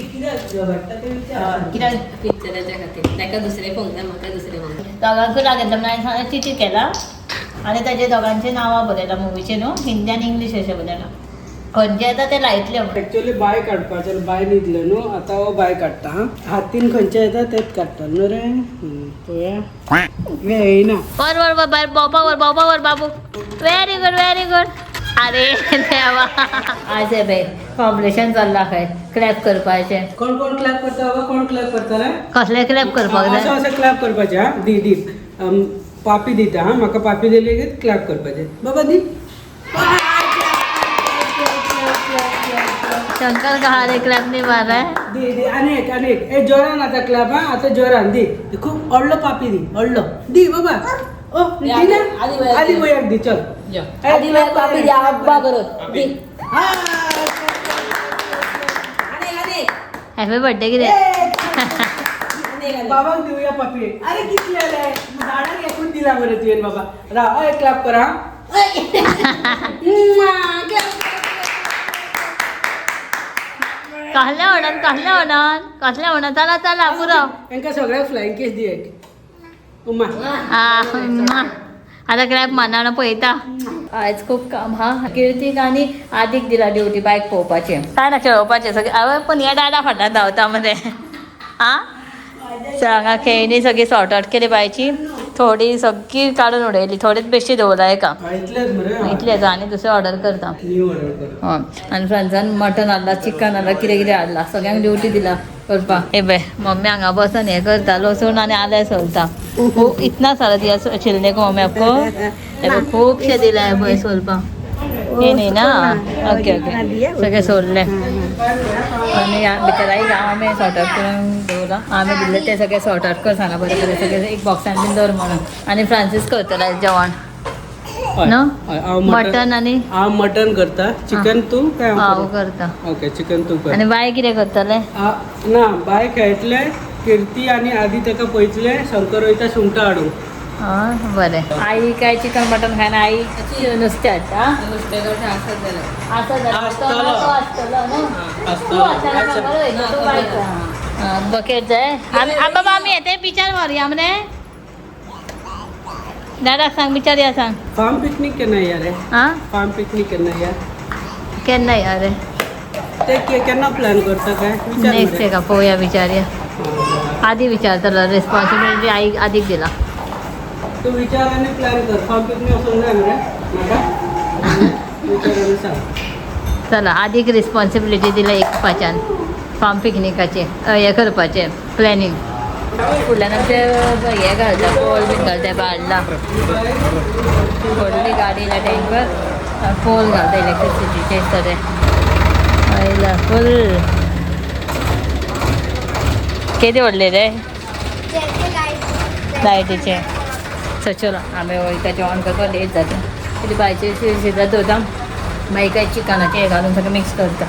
कित्याक पिक्चराच्या खातीर ताका दुसरें पळोवंक जाय, म्हाका दुसरें पळोवंक जाय. दोगांकूय लागेतलें म्हणून हांवें सांगलें चिटी केला आनी ताजे दोगांची नांवां बरयला मुवीचे न्हू, हिंदी आनी इंग्लीश अशें बरयला. खंयचे येता ते लायतले म्हणून. एक्चुअली बाय काडपाचें, बाय न्हिदलें न्हू, आतां हो बाय काडटा. हा, हातीन खंयचे येता तेच काडटा न्हू रे. पळोवया, हें येयना. वर वर वर भायर भोंवपा वर, भोंवपा वर बाबू. Very good very good. अरे देवा, आज हे पळय कॉम्पिटिशन चल्ला खंय क्लॅप करपाचें. कोण कोण क्लॅप करता बाबा? कोण क्लॅप करतले? कसले क्लॅप करपाक अशें जाय? अशें क्लॅप करपाचें. हा, दी दी, पापी दिता. हा, म्हाका पापी दिली की क्लॅप करपाचें. बाबा दी. शंकर कहा रे, क्लॅप नाही मार रहा है. दी दी, आनी एक, आनी एक. ए जोरान आतां क्लॅप. हा, आतां जोरान दी. खूब व्हडलो पापी दी, व्हडलो दी बाबा. ओ दी ना, आदी वयाक दी, चल. ए, आदी वयाक पापी दी, अब्बा करत दी. हा. आनी आनी हॅपी बर्थडे कितें? बाबाक दिवया पापी. अरे कितले आले झाडाक एकूच दिला मरे तुवें बाबा. राव, हय क्लॅप कर. हा, कसलें म्हणून, कसलें म्हणून, कसलें म्हणून? चला चला पुरो. तांकां सगळ्यांक फ्लायंग केस दी एक. उमा. आता क्लॅप मारना पळयता. आयज खूब काम हा. किर्तीक आनी आदीक दिला ड्युटी बायक पळोवपाची. काय ना खेळोवपाचें सगळें. हांवें पण ह्या डाडा फाटल्यान धांवता मरे. आं, हांगा खेळणी सगळी सॉर्ट आउट केली बायची, थोडी सगळी काडून उडयली, थोडीच बेश्टी दवरला एका. इतलेच मरे. इतलेच आनी दुसरें ऑर्डर करता. न्यू ऑर्डर कर. हय, आनी फ्रांसान मटन हाडला, चिकन हाडला, कितें कितें हाडला, सगळ्यांक ड्युटी दिला करपाक. हे पळय मम्मी हांगा बसून हें करता, लसूण आनी आलें सोलता. खूब इतना सारा दिया छिलने को मम्मी आपको. हे पळय खुबशें दिलां हें पळय सोलपाक. हे न्ही ना, ओके ओके, सगळें सोडलें आनी ह्या भितर आयक आमे सॉर्ट आउट करून दवरला. आमे दिल्ले ते सगळे सॉर्ट आउट कर सांगा बरें बरें, सगळें एक बॉक्सान बीन दवर म्हणून. आनी फ्रांसीस करतलो जेवण न्हू, हांव मटन आनी हांव मटन करता, चिकन तूं काय हांव हांव करता. ओके, चिकन तूं कर. आनी बाय कितें करतलें? ना, बाय खेळटले किर्ती आनी आदी ताका पळयतले. शंकर वयता सुंगटां हाडूंक. हय बरें. आई काय चिकन मटन खायना, आई नुस्तें हाडटा. नुस्तें करता आसत जाल्यार. आसा जाल्यार आसतलो. तो आसतलो न्हू. तूं आसतना खबर वयता, तूं बायक. बकेट जाय. आमी बाबा आमी येते बिचार व्हरया मरे. दादाक सांग, बिचार या सांग. फार्म पिकनीक केन्ना या रे? आं, फार्म पिकनीक केन्ना या? केन्ना या रे? ते केन्ना प्लॅन करता काय विचार नेक्स्ट मरे. एका पळोवया, विचारया. आदी विचारतलो, रिस्पॉन्सिबिलिटी आई आदीक दिला. तूं विचार आनी प्लॅन कर. फार्म पिकनीक वचूंक जाय मरे म्हाका. विचार आनी सांग. चला, आदीक रिस्पॉन्सिबिलिटी दिला एक पाच्यान फार्म पिकनिकाचें हें करपाचें प्लॅनिंग. फुडल्यान आमचे हें घालता, पोल बीन घालता, हाडला व्हडली गाडी ना टँकर, पोल घालता इलेक्ट्रिसिटीचे दिसता ते. आयला फूल केदी व्हडले रे लायटीचे. सो चलो आमी वयता जेवण करपाक, लेट जाता. कितें भाजयेची शिजत दवरता, मागीर काय चिकनाचें हें घालून सगळें मिक्स करता.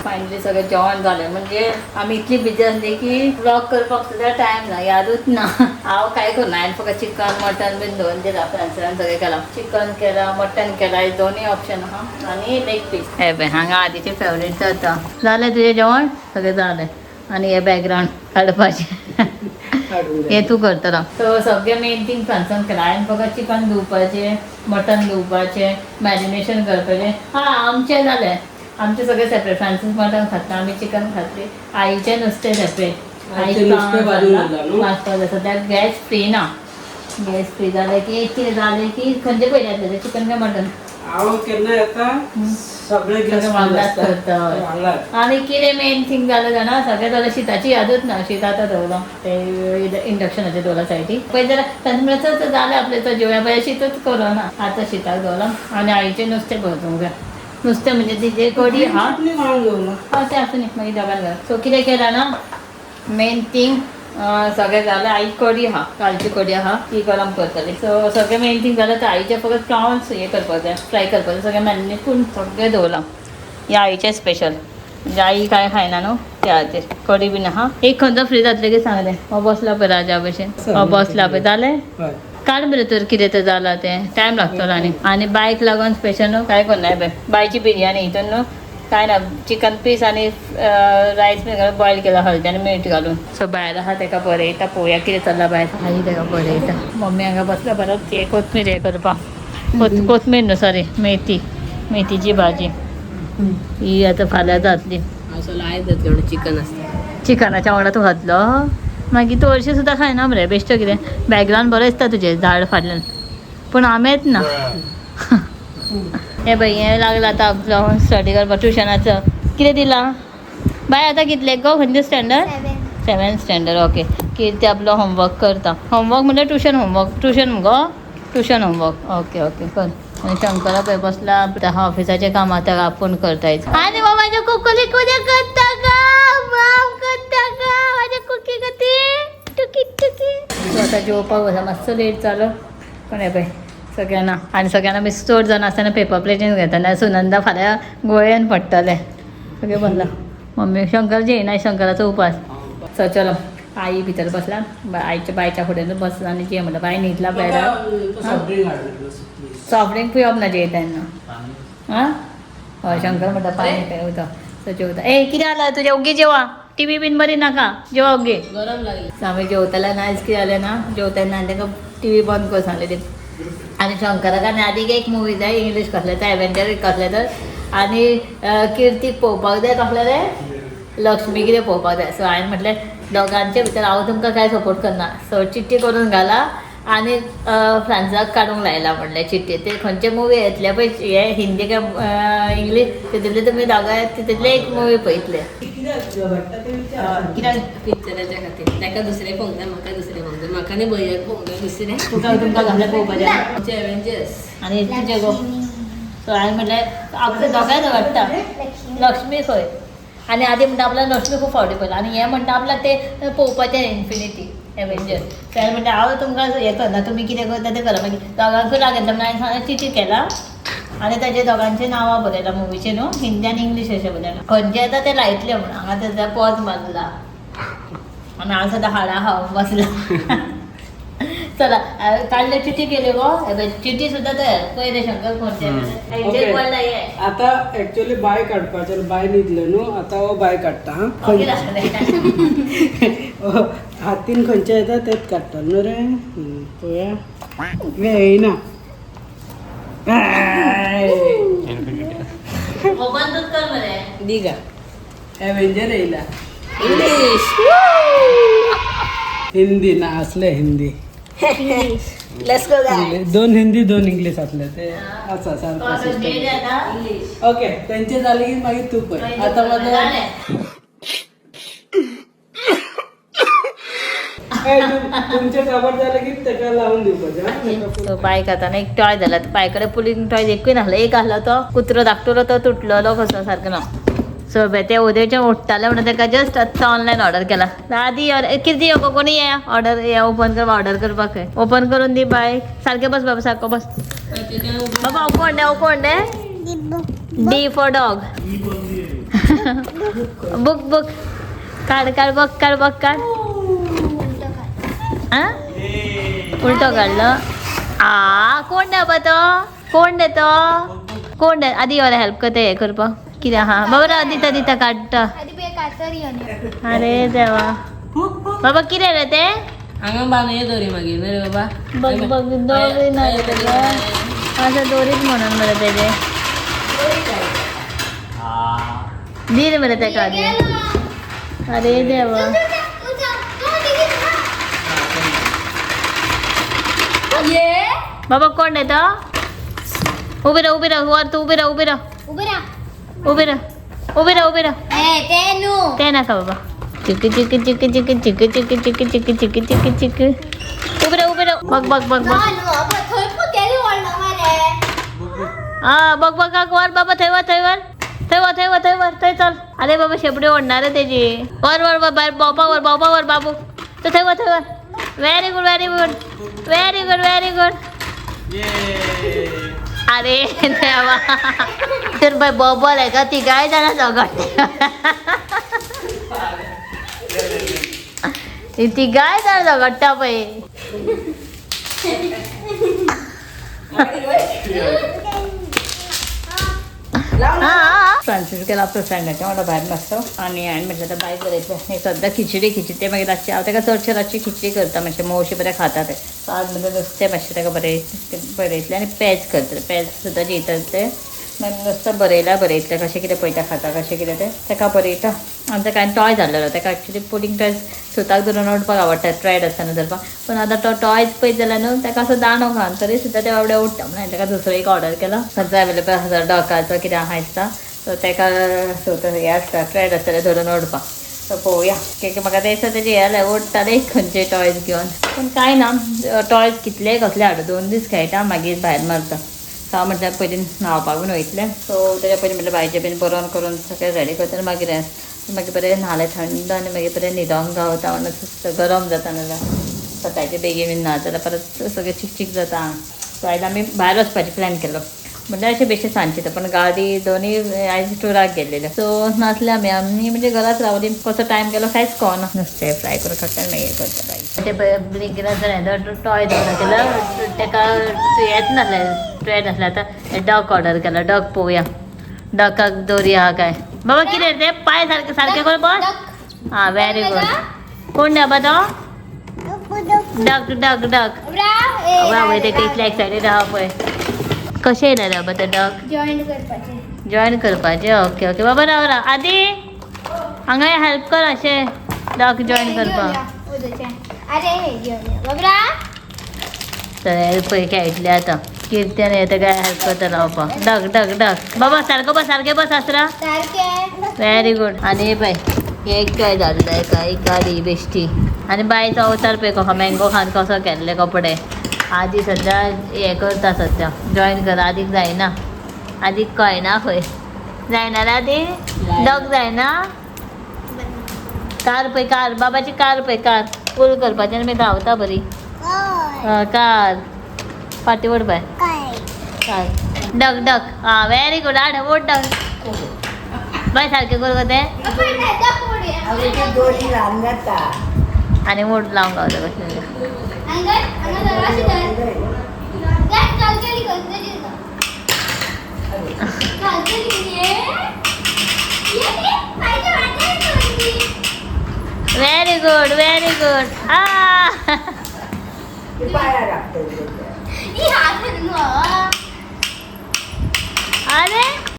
फायनली सगळें जेवण जालें. म्हणजे आमी इतली बिजी आसली की व्लॉग करपाक सुद्दां टायम ना, यादूच ना. हांव कांय करूं ना, हांवें फक्त चिकन मटन बीन दवरून दिलां. फ्रांसान सगळें केलां, चिकन केलां, मटन केलां, हे दोनूय ऑप्शन आहा आनी लेग पीस. हे पळय हांगा आदीचें फेवरेट जाता. जालें तुजें जेवण सगळें जालें. आनी हे बॅकग्रावंड काडपाचें हे तूं करतलो. सो सगळें मेन थिंग फ्रांसान केलां. हांवें फक्त चिकन धुवपाचें, मटन धुवपाचें, मॅरिनेशन करपाचें. हां, आमचें जालें, आमचें सगळें सेपरेट. फ्रांसीस मटन खातलो, आमी चिकन खातली. आईचें नुस्तें सेपरेट. आईचें नुस्तें भाजून दवरलां न्हू? भाजपाक जाय. सद्याक गॅस फ्री ना. गॅस फ्री जालें की कितें जालें की खंयचें पयलीं जातलें, चिकन काय मटन? हांव केन्ना येता सगळे गॅस सगळें वांगडाच करता. वांगडाच. आनी कितें मेन थिंग जालें जाणा, सगळें जालें, शिताची यादूच ना. शीत आतां दवरलां ते इंडक्शनाचेर दवरलां सायडीक. पळय जाल्यार तांचे म्हळ्यार चल जालें आपलें, चल जेवया. पळय शितूच करूं ना, आतां शिताक दवरलां. आनी आईचें नुस्तें भाजूंक जाय. नुस्तें म्हणजे तिजें कडी आहा. चटणी कोणाक दवरलां? हय तें आसूं न्ही, मागीर डब्यान घाल. सो कितें केलां ना, मेन थिंग सगळें जालें. आई कडी आहा, कालची कडी आहा, ती गरम करतली. सो सगळें मेन थिंग जालें. आतां आईचें फकत प्रावन्स हें करपाक जाय, फ्राय करपाक जाय. सगळें मॅरिनेट करून सगळें दवरलां. हें आईचें स्पेशल, म्हणजे आई कांय खायना न्हू त्या खातीर कडी बीन आहा. एक खंयचो फ्री जातलें की सांगलें. हो बसला पळय राजा भशेन, हो बसला पळय. जालें, हय. काड बरें तर कितें तर जालां तें, टायम लागतलो. आनी आनी बायक लागून स्पेशल न्हू कांय करना. पळय बायची बिरयानी हितून न्हू काय ना, चिकन पीस आनी रायस बी घालून बॉयल केला, हळदी आनी मीठ घालून. सो भायर आहा तेका बरयता, पळोवया कितें चल्लां भायर. आई तेका बरयता, मम्मी हांगा बसल्या परत ते कोथमीर हें करपाक. कोथमीर न्हू, सॉरी, मेथी, मेथीची भाजी ही आतां फाल्यां जातली. आयज जातली म्हणून चिकन आसता. चिकनाच्या वांगडा तूं खातलो मागीर. तूं हरशीं सुद्दां खायना मरे. बेश्टो कितें बॅकग्रावंड बरो दिसता तुजें झाड फाटल्यान, पूण आमेच ना. हे पळय, हें लागलां आतां आपलो स्टडी करपाक ट्युशनाचो. कितें दिलां बाय आतां? कितले गो? खंयचें स्टँडर्ड? Seven standard. ओके, कितें आपलो होमवर्क करता. होमवर्क म्हणल्यार ट्युशन होमवर्क, ट्युशन मुगो, ट्युशन होमवर्क. ओके ओके, कर. आनी शंकरा पळय बसला ऑफिसाचें काम आतां आपूण करता. आनी म्हाज्या कुकली कितें करता गा, माम करता गा म्हाज्या कुकी गती टुकी टुकी. आतां जेवपाक वता, मातसो लेट जालो, पण हे पळय सगळ्यांना आनी सगळ्यांना मी चड जाण आसतना पेपर प्लेटीन घेता ना. सुनंदा फाल्यां गोंयान पडटलें. सगळें बसलां. मम्मी, शंकर जेयना, शंकराचो उपास. सो चलो, आई भितर बसला, आईच्या बायच्या फुडें बसला आनी जे म्हणलं बाय न्हिदला बेडार. सॉफ्ट ड्रिंक पिवप ना जेयता तेन्ना. आं हय, शंकर म्हणटा पाणी पिवता. सो जेवता. ए, कितें जालां तुजें? ओगी जेवा, टी व्ही बीन बरी नाका, जेवा ओगी. गरम लागली. आमी जेवताले ना, आयज कितें जालें ना, जेवताना आनी ताका टी व्ही बंद कर सांगलेली. आनी शंकराक आनी आदीक एक मुवी जाय, इंग्लीश कसलें तर, एवेंजर कसलें तर. आनी किर्तीक पळोवपाक जाय कसलें तें, लक्ष्मी कितें पळोवपाक जाय. सो हांवें म्हटलें दोगांचे भितर हांव तुमकां कांय सपोर्ट करना. सो चिट्टी करून घाला आनी फ्रांसाक काडूंक लायला. म्हणलें चिट्टी ते खंयचे मुवी येतले पळय, हे हिंदी काय इंग्लीश, तितूंतले तुमी दोगांय तितूंतले एक मुवी पळयतले. कित्याक पिक्चराच्या खातीर ताका दुसरें पळोवंक जाय, म्हाका दुसरें पळोवंक जाय, म्हाका न्ही भैयाक पळोवंक जाय दुसरें. तुका तुमकां कसलें पळोवपाचें? एव्हेंजर्स. आनी तुजें गो? सो हांवें म्हटलें आपल्या दोगांय झगडटा. लक्ष्मी खंय. आनी आदी म्हणटा आपल्याक लक्ष्मी खूब फावटी पळयला आनी हें म्हणटा आपल्याक ते पळोवपाचें इन्फिनिटी एवेंजर. सो हांवें म्हणटा हांव तुमकां हें करना, तुमी कितें करता तें करा. मागीर दोगांकूय राग येतलो म्हणून हांवें सांगलें चिटी केला आनी ताजे दोगांची नांवां बरयला मुवीचे न्हू, हिंदी आनी इंग्लीश अशें बरयला. खंयचें येता तें लायतलें म्हणून हांगा तेजा पॉज मारला आनी हांव सदां हाडां खावंक बसला. चला, काडले चिटी केली गो. हे पळय, चिटी सुद्दां तयार. पळय शंकर, कोणचे पडला हे. आता ऍक्च्युअली बाय काडपाचें, बाय न्हिदलें न्हू, आतां हो बाय काडटा. हां, हातीन खंयचे येता तेच काडटा न्हू रे. पळोवया, हे येयना. ओपन कर मरे. दिगा. एव्हेंजर येयला. इंग्लीश. हिंदी ना असले, हिंदी. Let's go. दोन हिंदी, दोन इंग्लीश असले ते आसा सारको सिस्टम. ओके, तेंचे जाले की मागीर तूं पळय आतां म्हाका. तुमचे काबार जाले की तेका लावून दिवपाचें. बायक आतां एक टॉय जाला, बाय कडेन पुलींग टॉय एकूय नासलो. एक आसलो तो कुत्रो धाकटुलो, तो तुटलेलो कसो सारको ना. सो ते उद्याचे उठताले म्हणून ताका जस्ट आत्तां ऑनलायन ऑर्डर केला. आदी कितें यो कोणी ये ऑर्डर हे ओपन करपाक, ऑर्डर करपाक ओपन करून दी बाय. सारकें बस बाबा, सारको बस बाबा. कोण डे, कोण day? D for dog. Book book काड काड, बघ काड, बघ काड. आ, उलटो काडलो. आ, कोण बाबा तो? कोण दे तो? कोण दे? आदी यो हेल्प करता हे करपाक. कितें आहा बाबा? राव, दिता दिता, काडटा. अरे देवा, बाबा कितें रे तें? हांगा बांदूया दोरी मागीर न्हय रे बाबा. बघ बघ, दोरी ना रे तेका, असं दोरीच म्हणून मरे तेजे. दी रे मरे तेका आदी. अरे देवा, बाबा कोण देतो? उबी राव, उबी राव, वर तू उबी राव, उबी राव, उबी राव, उबी राव, उबी राव. ते नाका बाबा. चिक चिक चिक चिक चिक चिक चिक चिक चिक चिक चिक. उबी राव, उबी राव. बघ बघ बघ बघ. हा, बघ बघ वर बाबा, थंय वर, थंय वर, थंय वर, थंय वर, थंय वर, थंय चल. अरे बाबा, शेपडी ओढणार आहे त्याची. वर वर वर, बाहेर बाबा वर, बाबा वर, बाबू तर थंय वर, थंय वर. Very good, very good, very good, very good. अरे देवा, तर बाय बबल आहे का ती? काय जाणार झगडते ती, काय जाणार झगडटा पळय. हा. फ्रांसीस गेला आपल्या फ्रेंडाच्या वांगडा भायर मातसो आनी हांवें म्हटलें आतां बायक बरयतलें. हे सद्दां खिचडी खिचडी ते मागीर रातचें हांव ताका चडशें रातची खिचडी करता, मातशें मोवशें बरें खाता तें. सो आज म्हणल्यार नुस्तें मातशें ताका बरें बरयतलें आनी पेज करतलें. पेज सुद्दां जेयतलें तें. मागीर नुस्तें बरयलां बरयतलें कशें कितें पळयता खाता कशें कितें तें ताका बरयता. आनी ताका हांवें टॉय धाडलेलो ताका. एक्चुली पुलींग टॉयज सुताक धरून ओडपाक आवडटा, ट्रेड आसतना धरपाक. पूण आतां तो टॉयज पळयत जाल्यार न्हू ताका असो दांडो घालून तरी सुद्दां ते बाबडे उडटा. म्हणून हांवें ताका दुसरो एक ऑर्डर केला, खंयचो अवेलेबल आसा डॉकाचो कितें आहा दिसता. सो ताका सुत हें आसता, ट्रेड आसतलें धरून ओडपाक. सो पळोवया की म्हाका तें दिसता तेजें हें जालें ओडटालें खंयचे टॉयज घेवन. पूण कांय ना, टॉयज कितलेय कसले हाडूं 2 दीस खेळटा मागीर भायर मारता. सो हांव म्हटल्यार पयलीं न्हांवपाक बीन वयतलें. सो तेज्या पयलीं म्हटल्यार बायचें बीन बरोवन करून सगळें रेडी करता मागीर मागीर बरें न्हालें थंड आनी मागीर बरें न्हिदोंक गावता म्हणून गरम जाता नाजाल्यार सकाळचें बेगीन बीन न्हा जाल्यार परत सगळें चिकचीक जाता. सो आयज आमी भायर वचपाचें प्लॅन केलो म्हणल्यार अशें बेश्टें सांजचें, पण गाडी दोनूय आयज टुराक गेल्लेले. सो नासले आमी आमी म्हणजे घरात रावली. कसो टायम गेलो कांयच कळना. नुस्तें फ्राय करून खाता मागीर करता बाय. ते पळय ब्लिंकिटाचो टॉय ऑर्डर केला ताका येच नासलें, ट्रेड नासलें. आतां डॉक ऑर्डर केला, डॉक पळोवया डॉकाक दोरी आहा काय. बाबा कितें ते पांय सारके सारके कर बस. हां व्हेरी गुड. कोण बाबा तो? Duck duck duck. वा ते इतले एक्सायटेड आहा पळय. कशें येयलें बाबा ते डॉक? जॉईन करपाचें. जॉईन करपाचें. ओके ओके बाबा राव राव आदी हांगा हेल्प कर अशें डॉक जॉईन करपाक. अरे घेवन बाबरा. तर पळय खेळटले आतां किर्त्यान येता काय हेल्प करता लावपाक. डक डक डक बाबा सारको बस, सारकें बस आसरा. सारकें. Very good. आनी पळय एक टॉय धाडला एका एक गाडी बेश्टी. आनी बायचो अवतार पळय कसो मँगो खान कसो केल्ले कपडे. आदी सद्या हें करता, सद्या जॉईन कर. आदीक जायना, आदीक कळना खंय जायना रे आदी डॉग जायना. कार पळय कार बाबाची कार पळय, कार पूल करपाचें आनी मागीर धांवता बरी. कार फाटी ओड पळय कार. डक डक आं व्हेरी गुड. हाड ओड डक बाय सारकें कर गो तें आनी ओड लावंक गावता कशें. Very good very good. आ अरे.